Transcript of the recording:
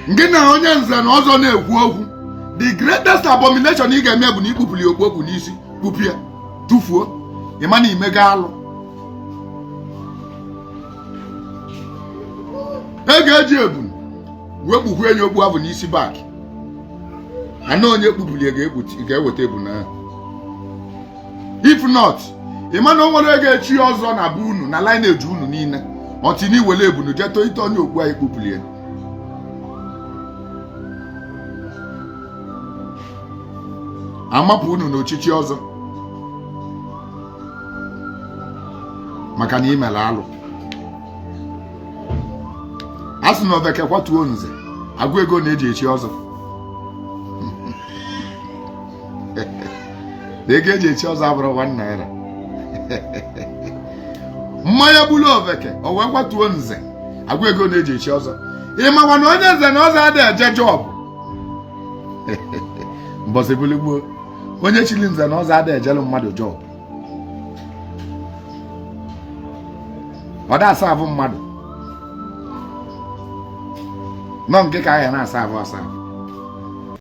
Ngị na onye nze na ọzọ na-ekwu okwu, the greatest abomination ị ga-eme bụ na i kpupụrụ ya okpu o kpu n'isi, kpupụ ya tụfuo. Ị ma na i mego alụ. E ga-eji ebunu wee kpukwu enye okpu ahụ n'isi back ana onye kpupụrụ ya ga-eweta ebunu ahụ. If not, ị ma na o nwere ga-echi ọzọ na be unu na lineage unu niile until i were ebunu jee too ite onye okpu anyị kpupụrụ ya. Amapụ unu n'ochichi ọzọ maka na i mere alụ. A sị na ofeke kwatuo nze, agụ ego na-eji echi ọzọ. Na ego eji echi ọzọ abụrọ 1 naira. Mmanya gburu ofeke, o wee kwatuo nze, agụ ego na-eji echi ọzọ. Ị makwa na onye nze na ọzọ adịghị eje job mbọsị bụlụ gboo. Onye chili nze na ọzọ adịghị ejelu mmadụ job, ọ da asa avụ mmadụ nọ nke ka a ya na-asa avụ asa avụ.